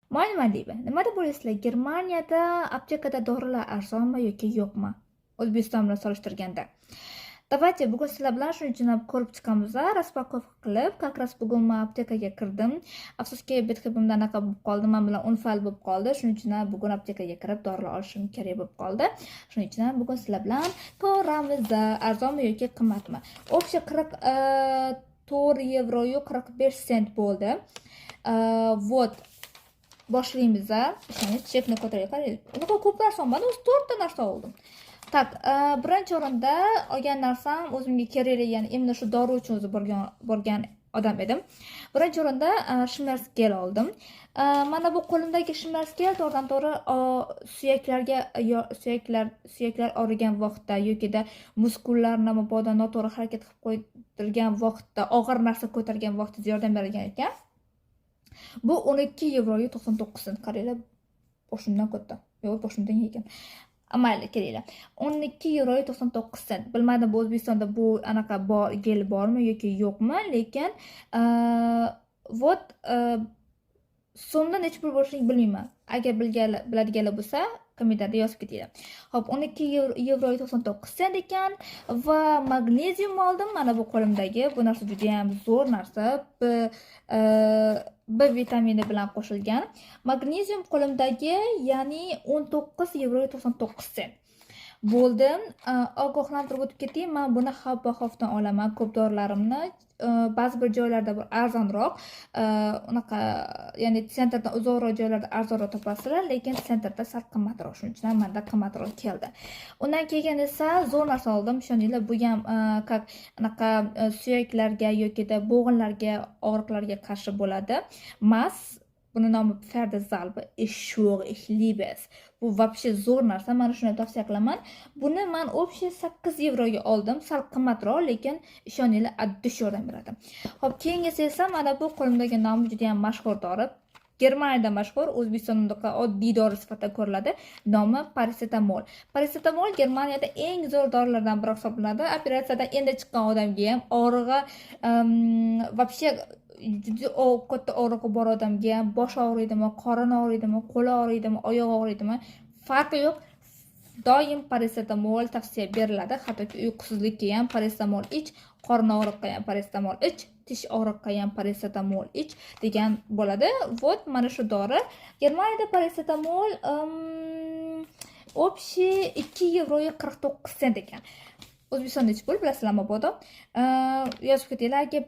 Moin deyman. Nima deb o'ylaysizlar, Germaniyada aptekada dorilar arzonmi yoki yo'qmi? O'zbekiston bilan solishtirganda. Давайте bugun sizlar bilan shuni uchun ko'rib chiqamiz, распаковка qilib. Как раз bugun men aptekaga kirdim. Afsuski, Betriebimda anaqa bo'lib qoldi, men bilan Unfall bo'lib qoldi. Shuning uchun ham bugun aptekaga kirib dorilar olishim kerak bo'lib qoldi. Shuning uchun ham bugun sizlar bilan ko'ramiz, arzonmi yoki qimmatmi. Общий 44 yevroyu 45 sent bo'ldi. Вот, boshlaymiz. Ishonch chekni ko'tarib qarang. Unaqa ko'p narsa olmadim, o'zi to'rtta narsa oldim. Так, birinchi o'rinda olgan narsam o'zimga kerakli, ya'ni именно shu dori uchun o'zi borgan odam edim. Birinchi o'rinda Schmerzgel oldim. Mana bu qo'limdagi Schmerzgel to'g'ridan to'g'ri suyaklarga, suyaklar og'rigan vaqtda yokida muskullarni mabodo noto'g'ri harakat qilib qo'ydirgan vaqtda, og'ir narsa ko'targan vaqtda yordam bergan ekan. Bu 12 yevroyu 99 sent. Qaranglar, boshimdan katta. Yo'q, boshimdan ekan. Mayli, kelinglar. 12 yevroyu 99 sent. Bilmadim, bu O'zbekistonda bu anaqa bor, gel bormi yoki yo'qmi, lekin вот, so'mda necha pul bo'lishini bilmayman. Agar biladiganlar bo'lsa, kommentariyada yozib ketinglar. Xo'p, 12 yevro 99 sent ekan va magnezium oldim. Mana bu qo'limdagi bu narsa juda ham zo'r narsa. B vitamini bilan qo'shilgan. Magnezium qo'limdagi, ya'ni 19 yevro 99 sent. Bo'ldi. Ogohlantirib o'tib ketay, men buni Hauptbahnhofdan olaman ko'p dorilarimni. Ba'zi bir joylarda bir arzonroq, unaqa, ya'ni центр dan uzoqroq joylarda arzonroq topasizlar, lekin центр da sal qimmatroq. Shuning uchun ham menda qimmatroq keldi. Undan keyin esa zo'r narsa oldim. Ishoninglar, bu ham как anaqa suyaklarga yokida bo'g'inlarga og'riqlarga qarshi bo'ladi. Mas. Buni nomi Pferdesalbe. Ich schwöre, ich liebe es. Bu вообще zo'r narsa. Mana shuni tavsiya qilaman. Buni man общий 8 yevroga oldim. Sal qimmatroq, lekin ishoninglar, от души yordam beradi. Xo'p, keyingisi esa mana bu qo'limdagi nomi juda ham mashhur dori. Germaniyada mashhur, O'zbekistonda unaqa oddiy dori sifatida ko'riladi. Nomi parasetamol. Parasetamol Germaniyada eng zo'r dorilardan biri hisoblanadi. Operatsiyadan endi chiqqan odamga ham og'rig'i вообще juda katta og'rig'i bor odamga ham, bosh og'riydimi, qorin og'riydimi, qo'li og'riydimi, oyog'i og'riydimi, farqi yo'q. Doim parasetamol tavsiya beriladi. Hattoki uyqusizlikka ham parasetamol ich, qorin og'riqqa ham parasetamol ich, tish og'riqqa ham parasetamol ich degan bo'ladi. Вот mana shu dori. Germaniyada parasetamol общий 2 yevro 49 sent ekan. O'zbekistonda necha pul, bilasizlarmi mabodo? Yozib ketinglar agar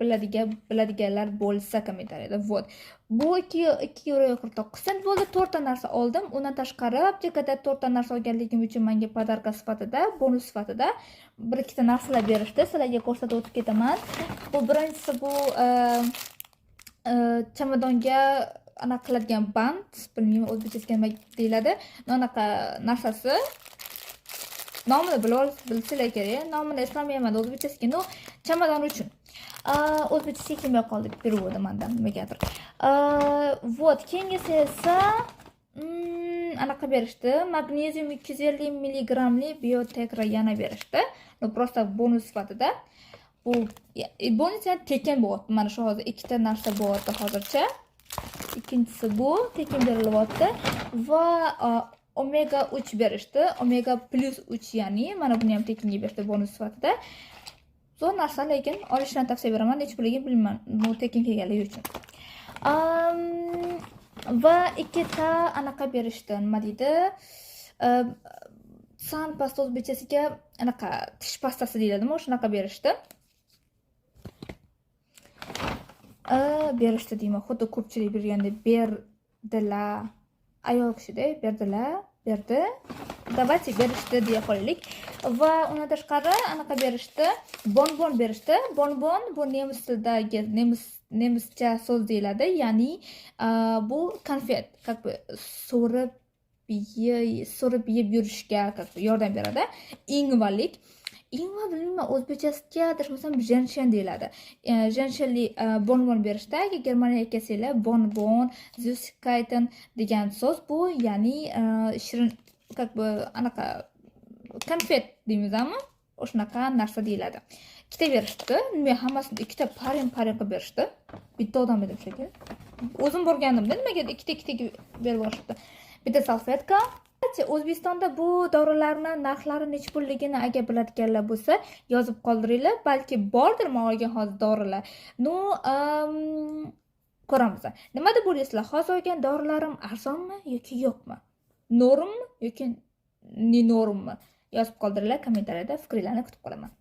biladiganlar bo'lsa kommentariyada. Вот. Bu 2 yevro 49 sent bo'ldi. To'rtta narsa oldim. Undan tashqari aptekada to'rtta narsa olganligim uchun menga подарка sifatida, bonus sifatida bir ikkita narsalar berishdi. Sizlarga ko'rsatib o'tib ketaman. Bu birinchisi, bu chamadonga anaqa qiladigan band, bilmayman o'zbekchasiga nima deyiladi. Anaqa narsasi. Nomini bilsanglar kerak. Nomini eslolmayman o'zbekchasiga. Ну, chamadon uchun. O'zbekchasiga kelmay qoldi переводы manda nimagadir. Вот, keyingisi esa anaqa berishdi. Magnezium 250 milligrammli Biotegra yana berishdi. Ну, просто bonus sifatida. Bu bonus, ya'ni tekin bo'lyapti. Mana shu hozir ikkita narsa bo'lyapti hozircha. Ikkinchisi bu tekin berilyapti va omega 3 berishdi. Omega plus 3, ya'ni mana buni ham tekinga berishdi bonus sifatida. Zo'r narsa, lekin olishni tavsiya beraman. Necha pulligini bilmayman. Bu tekin kelganligi uchun. Va ikkita anaqa berishdi. Nima deydi? Zahnpasta, o'zbekchasiga anaqa tish pastasi deyiladimi? Shunaqa berishdi. Berishdi deyman. Xuddi ko'pchilik bergandek berdilar. Ayol kishida berdilar, berdi. Давайте berishdi deya qolaylik. Va undan tashqari anaqa berishdi, bonbon berishdi. Bonbon bu nemis tilidagi nemischa so'z deyiladi. Ya'ni bu konfet, как бы so'rib yeb yurishga как бы yordam beradi. Ingvalik. Ingva, bilmayman, o'zbekchasiga adashmasam женьшень deyiladi. Женьшень li bonbon berishdi. Agar Germaniyaga kelsanglar, bonbon, Süßigkeiten degan so'z bu, ya'ni shirin, как бы anaqa konfet deymizmi? O'shanaqa narsa deyiladi. Ikkita berishdi. Nima, hammasini ikkita parin parin qilib berishdi. Bitta odam edim shekilli. O'zim borganimda nimaga ikkita ikkitaga berib yuborishibdi. Bitta salfetka. O'zbekistonda bu dorilarni narxlari nechi pulligini agar biladiganlar bo'lsa, yozib qoldiringlar. Balki bordir man olgan hozir dorilar. Ну, ko'ramiz. Nima deb o'ylaysizlar? Hozir olgan dorilarim arzonmi yoki yo'qmi? Норм mi yoki не норм mi? Yozib qoldiringlar kommentariyada, fikringlarni kutib qolaman.